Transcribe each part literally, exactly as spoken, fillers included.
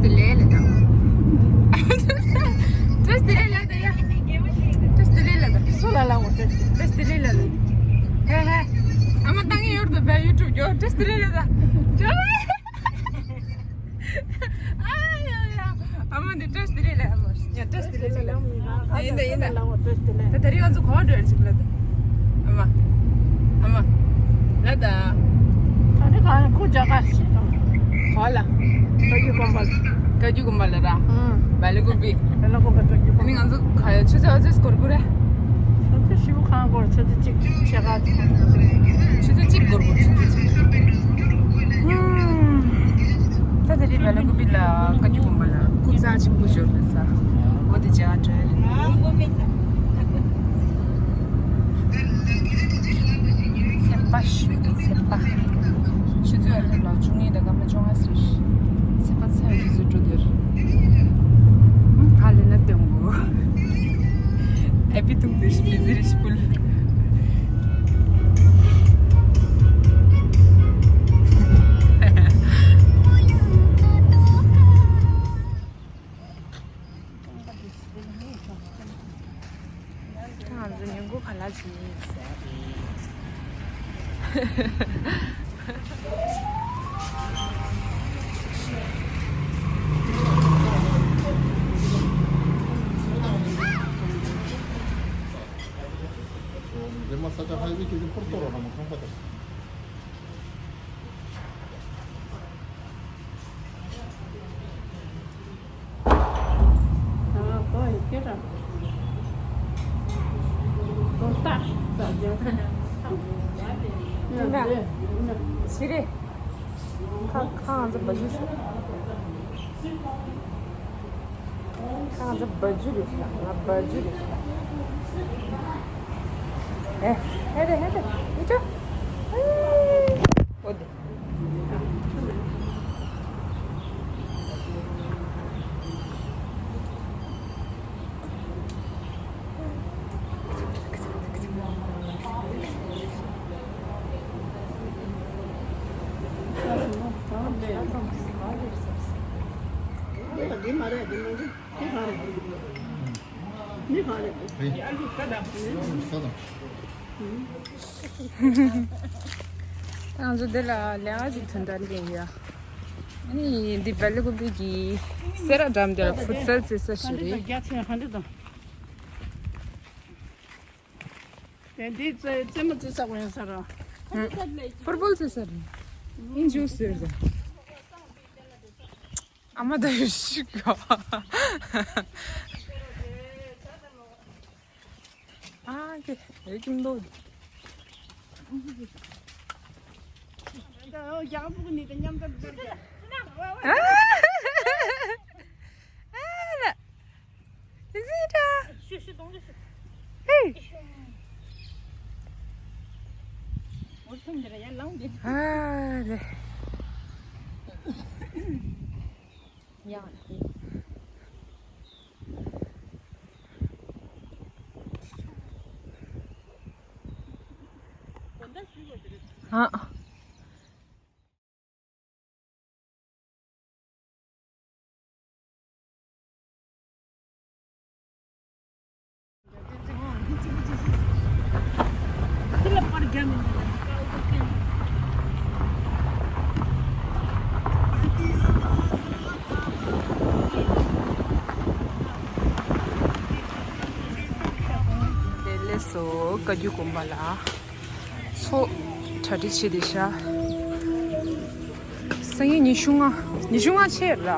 ལས་ལས་དང་། བཀྲ་ཤིས་བདེ་ལེགས་ལ་དང་ཡ། བཀྲ་ཤིས་བདེ་ལེགས་ལ་དང་། སུ་ལ་ལ་འོ་བཀྲ་ཤིས་བདེ་ལེགས་ལ་དང་། ཧེ་ཧེ། ཨ་མ་བཏང་ཡོད་དོ་བའི་ཡུ་ཊུབ་ཡོད། བཀྲ་ཤིས་བདེ་ལེགས་ལ་དང་། ཨ་ཡ་ཡ། ཨ་མ་འདི་བཀྲ་ཤིས་བདེ་ལེགས་ལ། ཨ་མ་ཡ་བཀྲ་ཤིས་བདེ་ལེགས་ལ། ཡིན་ད་ཡིན་ད། ད་དེ་རིང་ང་ཚོ་ག་པར་འགྲོ་ཡ་ཅིག་ལ་ད། ཨ་མ། ཨ་མ། ལ་ད། ད་ནི་ག་ཁོ་རྒྱ་གར་ཞིག་དང་། ག་ལ། བཀའ་བརྒྱུད་དགོན་པ་ལ། བཀའ་བརྒྱུད་དགོན་པ་ལ་ར། ཨང་། བ་ལི་གུ་པི། བ་ལི་གུ་པི་བཀའ་བརྒྱུད་དགོན་པ། ཨ་ནི་ང་ཚོ་ག་ཡ་ཆུ་ཚོད་ཨ་ཙི་སྐོར་དགོས་རེད། ཆུ་ཚོད་བཞི་པོ་གང་སྐོར་ཆུ་ཚོད་གཅིག་ཕྱེད་ཀ། ཆུ་ཚོད་གཅིག་སྐོར་དགོས་ཆུ་ཚོད་གཅིག་ཨང་། ད་དེ་རིང་བ་ལི་གུ་པི་ལ་བཀའ་བརྒྱུད་དགོན་པ་ལ་སྐུ་ཚ་ཆེན་པོ་འབྱོར་བས་ས། འོ་དེ་བྱ་བྲོས། ཚེས་པ་ཞུ་དུ་ཚེས་པ། ཆུ་ཚོད་ཨ་ལ་ལོ་བཅུ་གཉིས་དང་སྐར་མ་བཅོ་ལྔ་ཟེར། ཚེས་པ་ཚེས་ཡོད་དུས་ཚོད་འགྲོ་དེར། ཧ་ལས་ན་སྟོན་གོ། ཨེ་པི་ཐུང་དུ་ཤི་པི་ཟི་རི་ཤི་ཕུལ། ང་ཚོ་ཉིན་གུང་ག་ལ་ཕྱིན་ཡིན་ཟེར་རེད། འདི་མ་ས་ཆ་ཧའི་ཝེ་ཁྱེད་ཀྱི་ཕུར་གཏོར་རོགས་ཧ་མ་ཁང་པ་དང་། ཞི་རེད། ཁ་ཁ་ང་ཚོ་བ་ཇུ་ཤོག་ཁ་ང་ཚོ་བ་ཇུ་རེད་ཤག་ང་བ་ཇུ་རེད་ཤག་ཨེ། ཧེ་རེད་ཧེ་རེད། ཡི་ཅོ། ཨེ། འོ་དེ། འདི་མ་རེད་འདི་མ་རེད། འདི་ག་རེད། འདི་ག་རེད། ཧེ། ས་དང་། ང་ཚོ་འདི་ལ་ལས་ཀ་ཅིག་དོན་དག་ལས་ཡོད། ཨ་ནི་འདི་བལ་ཀོ་པི་གི་སེ་ར་འགྲམ་དེ་ལ་ཕུ་ཚལ་ཟེར་ས་ཞིག་རེད། རྒྱ་ཆེ་ཧ་འདི་དང་། དེ་འདི་རྩེ་རྩེད་མོ་རྩེ་ས་གོ་ཡང་ས་ར། ཧུར་པོ་རྩེ་ས་རེད། ཨིན་ཇུ་ཟེར་རེད། ཨ་མ་ད་ཡོད་ཤིག་ག་ཨ་ཀེ་ཨེ་ཀིམ་དོ། ཡང་ཕུག་ནི་དེ་མཉམ་དུ་འདུག་ཨ་ལ། ཨི་ཟི་ད། ཧེ། ཨ་རེ། ཡང་ཨེ། ཨ། དེ་ལས་སོ་བཀའ་བརྒྱུད་དགོན་པ་ལ་ཚོགས་གྲ་སྒྲིག་བྱས་ཏེ་ཤག་སང་ཉིན་ཉི་ཤུ་ལྔ། ཉི་ཤུ་ལྔ་ཆེ་ར།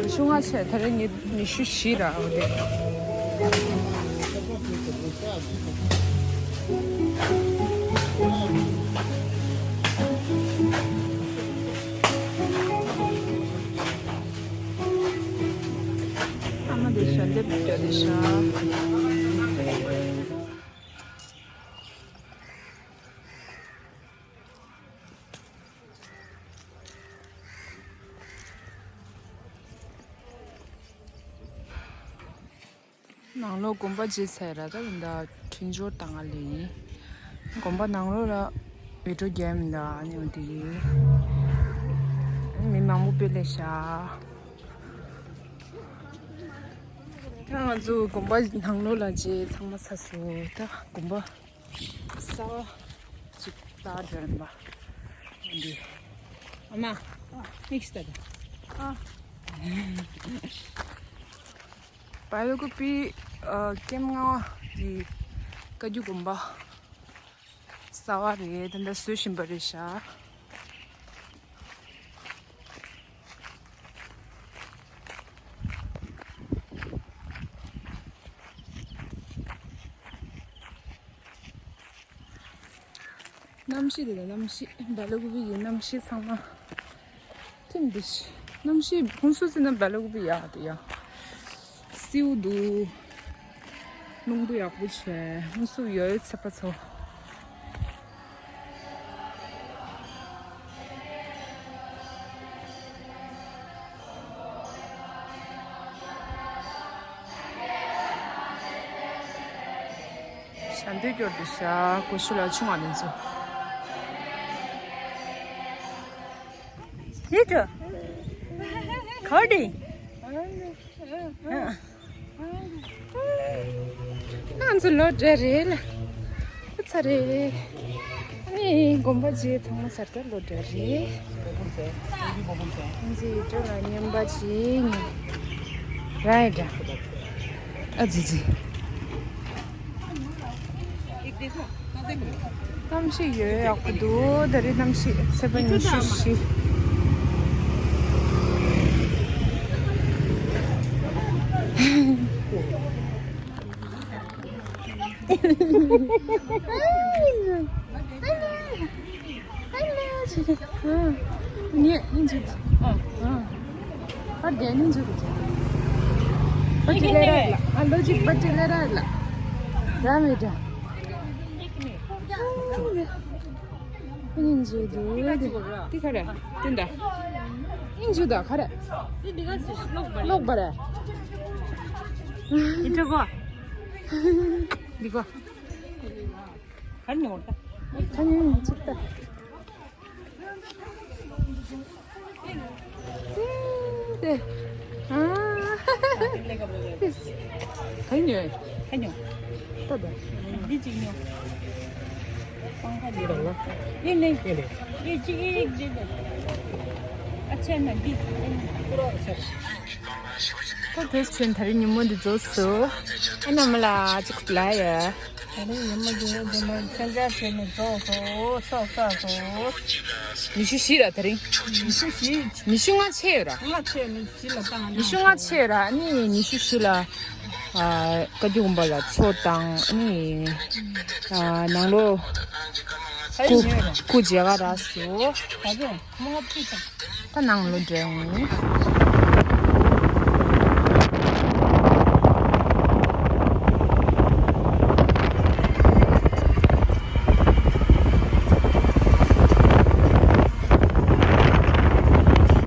ཉི་ཤུ་ལྔ་ཆེ། ད་རེས་ཉི་ཉི་ཤུ་བཞི་ར། འོ་དེ། ཨ་མ་དེ་ཞལ་འདེབས་རྒྱག་དེ་ཤག་ནང་ལོགས་དགོན་པ་བརྗེད་ཚར་ར། ད་ཡིན་ད་འཕྲིན་སྦྱོར་བཏང་ང་ལེ་ཡིན། དགོན་པ་ནང་ལོགས་ལ་བི་ཌིའོ་རྒྱབ་ཡིན་ད། ཨ་ནི་འོ་དེ་ཡིན། མི་མང་པོ་སྤེལ་ལེ་ཤ། ད་ང་ཚོ་དགོན་པ་ནང་ལོགས་ལ་མཇལ་ཚང་མ་ཚར་སོང་། ད་དགོན་པ་གསར་པ་ཅིག་ལྟ་འདྲ་ཡིན་པ། འདི་ཨ་མ་མིག་ལྟ་ད། ཨ། བ་ལ་ཀུ་པི་ཨ་ཀེམ་ལྔ་པ་འདི་བཀའ་བརྒྱུད་དགོན་པ་གསར་པ་རེད། ད་ལྟ་བཟོ་བཞིན་པ་རེད་ཤག། གནམ་གཤིས་དེ་ལ་གནམ་གཤིས་བ་ལ་ཀུ་པི་ཡི་གནམ་གཤིས་ཚང་མ་ཐིམ་དེ་ཤི། གནམ་གཤིས་ཁོང་སུ་ཟིན་ན་བ་ལ་ཀུ་པི་ཡག་དེ་ཡ། སེའུ་འདུག། རླུང་བུ་ཡག་པོ་བྱས། ཧུན་སུ་ཡོད་ཚད་པ་ཚོ། ཞལ་འདོན་སྐྱོར་དུ་བཞག། གོ་ཤུ་ལ་ཆུང་བ་དེ་ཚོ། ཡིད་དུ། ག་བ་དེ། ང་ཚོ་ལོ་འདྲ་རེད་ལ། ཨ་ཚ་རེད། ཨ་ནི་དགོན་པ་རྗེས་ཚང་མ་ཚར་ད་ལོ་འདྲ་རེད། ང་ཚོའི་ཡིད་སྤྲོ་ལ་སྙན་པ་ཅིག་ར་ཡི་འདྲ། ཨ་ཙི་ཙི། གནམ་གཤིས་ཡོད་ཡག་པོ་འདུག། ད་རེས་གནམ་གཤིས་ཚེས་པ་ཉི་ཤུ་བཞི། ཨ་ནི་ཨིན་ཇི། ཨ་ཨ། ཨ་རྒྱ་ནི་ཇུ་རུ་ཇུ། པ་ཏི་ལེ་ར་ལ། ཨ་ལོ་ཇིག་པ་ཏི་ལེ་ར་ལ། ར་མེ་ཏྲ། ཨིན་ཇི་དུ། ཏི་ཁ་ར། ཏི་འདའ། ཨིན་ཇི་དུ་ཁ་ར། ལོག་པ་ར། ཨིན་ཇི་གོ། འདི་གོ། ཁ་ཉོ་ད། ཁ་ཉོ་ཅིག་ད། ཏེ། ཨ། ཁ་ཉོ། ཁ་ཉོ། ད་ད། འདི་གཅིག་ཉོ། ཏང་ཁ་འདི་རང་ལ། འདི་ནས། འདི་ནས། འདི་གཅིག་འདི་གཅིག་འདི། ཨ་ཆེ་ན་འདི། ད་དེ་བཞིན་ད་རེས་ཉིན་མོ་འདི་རྫོགས་སོང་། ཨ་ནི་མ་ལ་ཅིག་ལ་ཡ། ད་རེས་ཉིན་མོ་འདི་འདི་མ་མཚན་ཆ་བྱས་ནས་རྫོགས་སོང་། ཚོགས་བསགས་སོང་། ཉི་ཤུ་བཞི་ར་ད་རིང་། ཉི་ཤུ་བཞི། ཉི་ཤུ་ལྔ་ཆད་ཡོད་ར། ལྔ་ཆད་ནས་བཞི་ལ་བཏང་། ཉི་ཤུ་ལྔ་ཆད་ར། ཨ་ནི་ཉི་ཤུ་བཞི་ལ་ཨ་བཀའ་བརྒྱུད་དགོན་པ་ལ་ཚོགས་བཏང་། ཨ་ནི་ཨ་ནང་ལོ་སྐུ་སྐུ་མཇལ་ག་རག་སོང་། ད་ནང་ལོ་འདྲ་ཡིན།